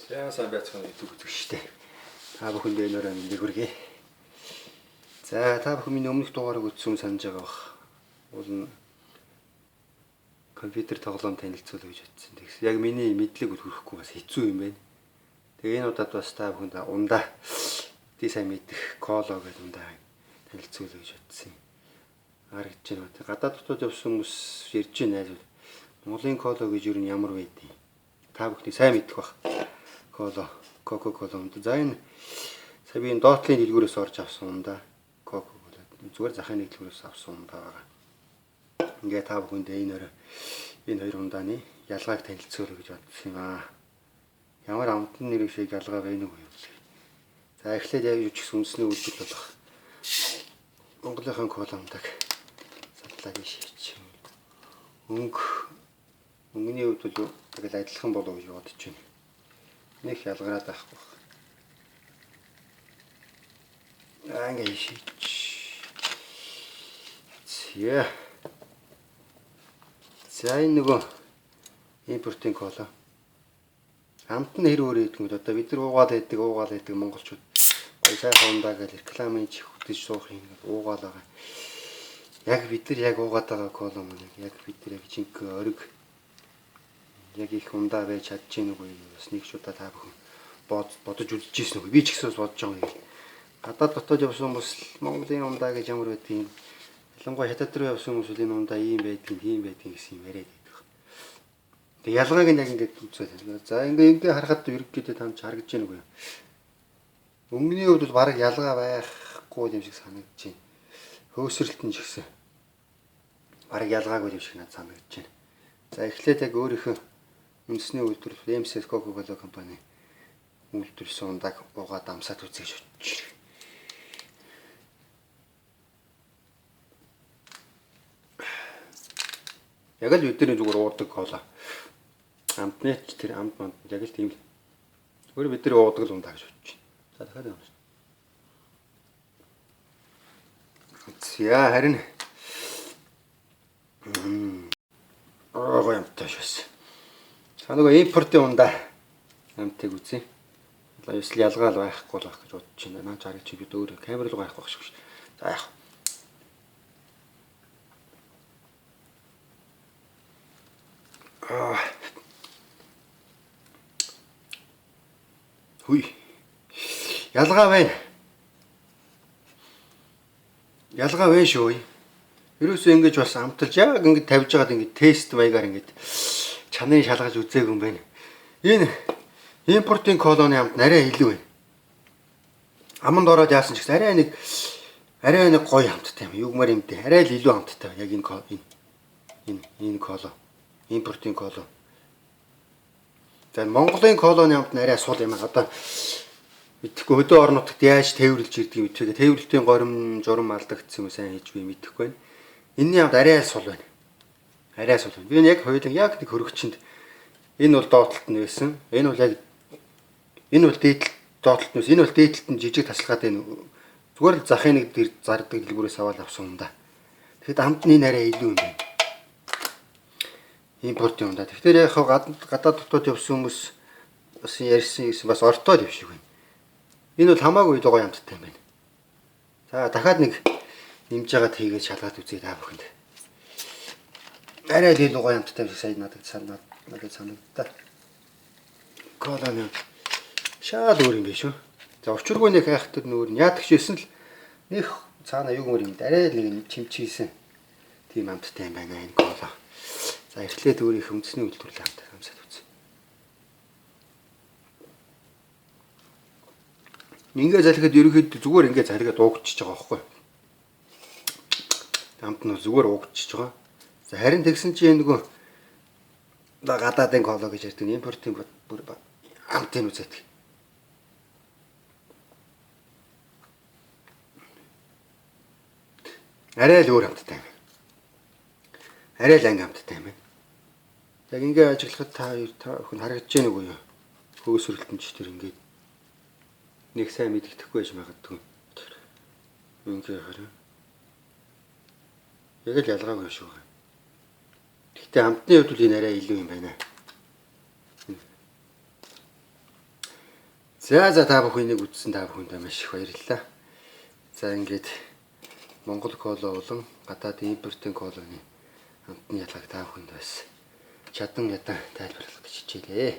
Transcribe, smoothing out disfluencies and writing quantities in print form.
За сайн байцгаана гэдэг үздэг штэ. Та бүхэнд энэ өрөө мэндийг хүргэе. За та бүхэн миний өмнөх дугаарыг үзсэн санаж байгаа бах. Уул нь компьютер тоглоом танилцуулъя гэж бодсон. Тэгс яг миний мэдлэг хүрэхгүй бас хэцүү юм байна. Тэгээ энэ удаад бас та бүхэнд ундаа тий сайн мэдэх Коло гэдэг ундаа танилцуулъя гэж бодсон юм. Харагдаж байна. Гадаад дотоод явсан хүмүүс ярьж байна найзууд. Монголын Коло гэж юу нь ямар байдیں۔ Та бүхний сайн мэдэх бах. Коло, Кока-кола ундаа. За энэ сая би энэ доотлын дэлгүүрээс орж авсан ундаа. Кока-кола. Зүгээр захын нэг дэлгүүрээс авсан ундаа байгаа. Ингээ та бүхэнд энэ өрөө энэ хоёр ундааны ялгааг танилцуулъя гэж бодсон юм аа. Ямар амтны нэр шиг ялгаа байна уу юм. За эхлээд яг юу ч гэсэн үндэсний үйлдвэрлэл болох Монголынхан кола ундааг садлаа шийч. Өнгөний хувьд бол тэгэл адилхан болов гэж бодож байна. Нэг ялгараад байхгүй баг. Аа ингээ шийч. Зя. За энэ нөгөө импортын кола. Амт нь хэр өөр гэдэг юм бэ? Одоо бид нар уугаал байдаг монголчууд. Гой сайхан ундаа гэж рекламын чих хөтөж суух юм гээд уугаал байгаа. Яг бид нар яг уугаад байгаа кола маань яг бид нар яг жинхэнэ ориг яг их ундаа байж чадж гин үгүй бас нэг ч удаа та бүхэн бодож үзэж ирсэн үгүй. Би ч гэсэн бас бодож байгаа юм. Гадаад дотоод явсан хүмүүс Монголын ундаа гэж ямар байдгийг, ялангуяа хятад руу явсан хүмүүс энэ ундаа ийм байдгийг, тийм байдгийг гэсэн юм яриад байдаг. Тэгээ ялгааг нь яг ингээд үзээд. За ингээ харахад ерөнхийдөө таамч харагдаж байна үгүй. Өнгөний хувьд бол бараг ялгаа байхгүй юм шиг санагдаж байна. Хөөсрөлт нь ч гэсэн бараг ялгаагүй юм шиг надад санагдаж байна. За эхлээд яг өөрийнхөө үндэсний үйлдвэрлэл MCS Coca-Cola компани үйлдвэрлэсэн ундааг уугаад амсаад үзье гэж бодож байна. Яг л бидний зүгээр уудаг кола. Амтны ч тэр амт манд яг л тийм л. Зүгээр бид нар уудаг л ундаа гэж бодож байна. За дахиад юм. За харин гоё амттай шээс. За нөгөө импортын ундаа амтыг үзье. Одоо ялгаа л байхгүй л байх гэж бодож байна. Наа чарыг чи бид өөр камер руу гарах байх шиг. За яах. Аа. Хүй. Ялгаа байна. Ялгаа байна шүү. Ерөөсөө ингэж бас амталж яг ингэж тавьж байгаад ингэж тест маягаар ингэж чанарын шалгаж үзээгүй юм байна. Энэ импортын колоны амт арай илүү байна. Аманд ороод яасан ч гэсэн арай нэг гоё амттай юм. Югмар юм дээ. Арай л илүү амттай. Яг энэ энэ коло. Импортын коло. За Монголын колоны амт нь арай сул юм. Одоо мэдэхгүй хөдөө орон нутагт яаж тээвэрлж ирдэг юм бэ? Тээвэрлэлтийн горим журам алдагдсан юм сайн хийж би мэдэхгүй байна. Энийний амт арай сул байна. Арай сул байна. Би энэ яг хоёулан яг нэг хөрөгчөнд энэ бол доотлолт нь байсан. Энэ бол яг энэ бол дээдл доотлолт нь байсан. Энэ бол дээдлэлт нь жижиг тасалгаад энэ зүгээр л захын нэг зардаг дэлгүүрээс аваад авсан юм да. Тэгэхэд амт нь энэ арай илүү юм байна. Импортын юм да. Тэгэхээр яг гадаад дотоод явсан хүмүүс бас ярьсан гэсэн бас ортоод юм шиг байна. Энэ бол хамаагүй гоё амттай юм байна. За дахиад нэг нэмж байгаа тийгээд шалгаад үзье та бүхэнд. Арай л илүү гоё амттай юм шиг сая надад санагдаа. Коланы шал өөр юм биш үү? За учиргүй нэг хайхтар нүүр нь яадаг ч байсан л нэг цаана юу гэмээр юм арай л нэг чимчийсэн тийм амттай юм байна энэ кола. За эхлээд өөрийнх үндэсний үйлдвэрлэл амт амсаад үзье. Ингээ залхиад ерөнхийдөө зүгээр ингээ залхиад уугдчихж байгаа байхгүй. Амт нь зүгээр уугдчихж байгаа. За харин тэгсэн чинь нөгөө гадаадын коло гэж ярьдаг импортын бүр амтын үзээд. Арай л өөр амттай юм байна. Арай л анги амттай юм байна. Яг ингээ ажиглахад та хүн харагдаж байна уу юу? Хөөсрөлтөн ч тэр ингээд нэг сайн мэддэхгүй байж магадгүй. Ингээ хараа. Яг л ялгаагүй шүү. Гэхдээ амтны хувьд бол энэ арай илүү юм байна. За за, та бүхэн энийг үзсэн та бүхэндээ маш их баярлалаа. За, ингээд Монгол кола болон гадаад импортын коланы амтны ялгааг та бүхэнд бас чадан ядан тайлбарлах гэж хичээлээ.